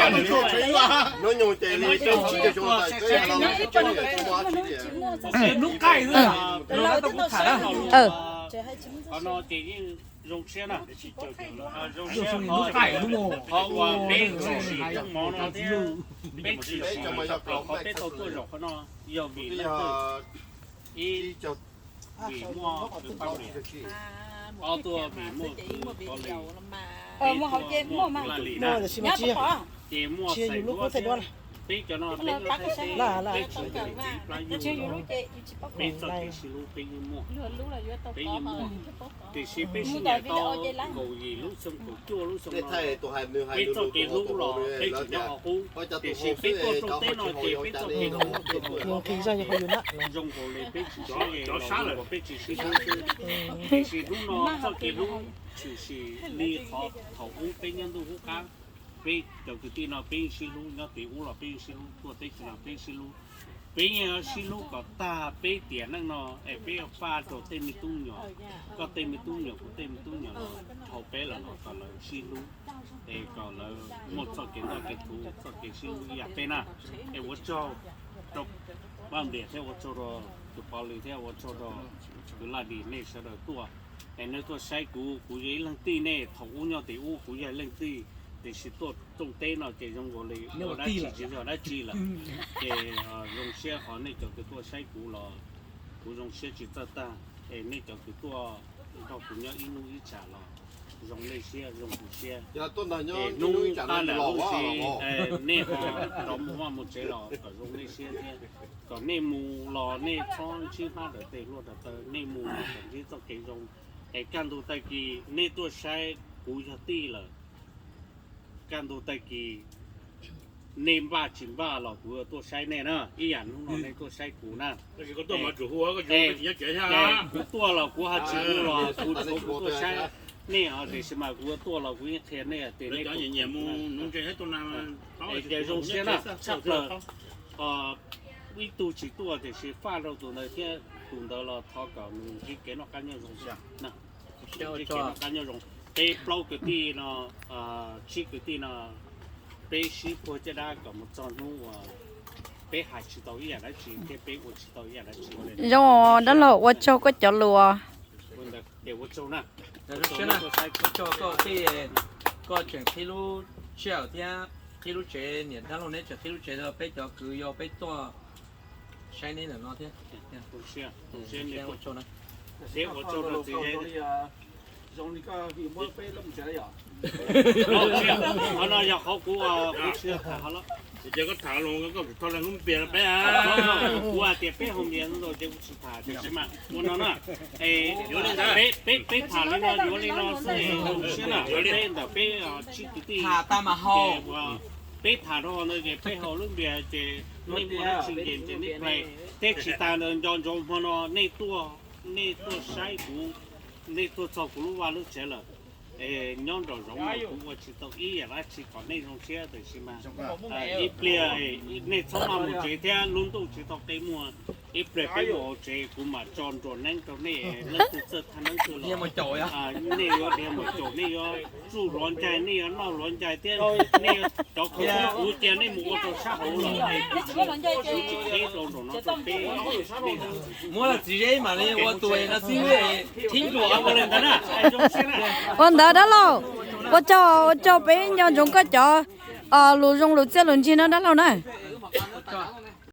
Hnub nyoog ces li tsib caug xyoo tas peb los tsib caug xyoo tas. Hnub qaij xwb, qhov no ces yeej zoo siab na. Zoo siab, qhov uas peb tshwm sim cov mov no thiab peb tshwm sim qhov peb tau tuaj zaum qhov no yog vim leej twg? Ib, vim muaj kwv Paj Liam. Ob, tuaj vim muaj kwv Paj Liam. Peb tuaj muaj kwv Laj Lis na. Ces muaj Xais Duab thiab. Peb cov no peb nyob Thaib teb, peb tsis muaj txiv plab yug los, peb txoj kev sib hlub peb yeej muaj, peb yeej muaj. Tiam sis peb sib nyiam tau kaum yim lub xyoo, kaum cuaj lub xyoo no, peb txoj kev hlub los peb tseem nyob qhov qub. Tiam sis peb tuaj rooj teb no ces peb txoj kev hlub zoo nkaus li peb tsis sib, zoo nkaus peb tsis sib hlub xwb. Tiam sis hnub no txoj kev hlub tshwm sim li qhov thaum ub peb nyob ntuj ub qab. Peb cov kwv tij no peb yeej sib hlub, nyob tim ub los peb yeej sib hlub, tuaj teb chaws no peb yeej sib hlub. Peb yeej sib hlub kom tag peb tiam neej no es peb yuav faj rau tej me tub me nyuam, koj tej me tub me nyuam, kuv tej me tub me nyuam los dhau peb los no kom lawv sib hlub, es kom lawv muaj txoj kev ntoj kev thuv, txoj kev sib hlub ib yam peb na. Es ua tsaug rau Paj Liam thiab ua tsaug rau tus Pov Lis thiab ua tsaug rau kwv Laj Lis nej sawv daws tuaj. Es nej tuaj saib kuv, kuv yog ib leeg tij, nej thaum ub nyob tim ub kuv yog ib leeg tij, tiam sis tuaj rooj teb no ces zoo nkaus li ua dab tsi tsis yog dab tsi lawm. Ces zoo siab qhov nej cov kws tuaj saib kuv los kuv zoo siab tsis txawj tag. Es nej cov kws tuaj nrog kuv nyob ib hnub ib tsam los zoo nej siab zoo kuv siab. Es hnub qab lawm huv si nej ho rov mus vaj mus tsev los kom zoo nej siab thiab. Kom nej mus los nej txhob ntsib hmab dawm tes hluas dawm taw, nej mus los kom ntsib txoj kev zoo. Es kaj ntug tag kis nej tuaj saib kuv yog tij lawm, kaj ntug tag kis nej npaj tsis npaj los kuv yuav tuaj saib nej na, ib yam hnub no nej tuaj saib kuv na. Kuv tuaj los kuv ho tsis hu los kuv tshuav kuv tuaj saib nej, tiam sis mas kuv yuav tuaj los kuv yeej qhia nej tias nej, es zoo siab na, tshaj plaws ib tug tsis tuaj tiam sis faj rau tus ntawd thiab, tus ntawd los thov kom nws ntsib kev noj qab nyob zoo. Ntsib kev noj qab nyob zoo. Peb plaub kwv tij no, tsib kwv tij no, peb sib puag caj dab kom mus txog hnub uas peb hais tsis tau ib yam dab tsi thiab peb ua tsis tau ib yam dab tsi. Zoo, dab laug ua tsaug koj cov lus. Ces ua tsaug na. Ua tsaug koj tej, koj tseem qhib lub sij hawm thiab qhib lub tsev, niam dab laug neb tseem qhib lub tsev rau peb cov kwv yau peb tuaj saib neb ntawm no thiab. Ua tsaug na. Qhov no yog qhov kuv, kuv tsis tham hov los. Kuv hais tias peb haus npias ntau ces kuv tsis tham tiam sis mas ua no na. Peb, peb tham li no yuav li no xwb, zoo siab na, peb ntawm peb tsib kwv tij. Peb tham dhau ntawd ces peb haus lub npias ces nej muaj dab tsi ces nej play. Thiab tsis tas ntawd nco ntsoov hmo no nej tuaj, nej tuaj saib kuv, nej tuaj txog kuv lub vaj lub tsev lawm. Es nyob nraum zoov no kuv ua tsis tau ib yam dab tsi kom nej zoo siab tiam sis mas ib pliag nej txhob maj mus tsev thiab lub ntuj tsis tau qe muag. Ib pliag peb mus hauv tsev kuv mam tso nruas neeb rau nej, leej twg txawj thaj neeb twg los nej yuav dhia mus caum, nej yuav tsuj hluav ncaig, nej yuav noj hluav ncaig thiab nej yuav cov khaub ncaws kuv cia nej mus ua rau sab hauv los kuv tsis qheb rau nraum no rau peb. Muab los txiv zeb mam li ua tus no xwb, thib nruas ua li ntawd na. Ua ntawd dab laug, ua tsaug, ua tsaug peb nco ntsoov koj cov lus zoo lus txiaj lus ntsig no dab laug na.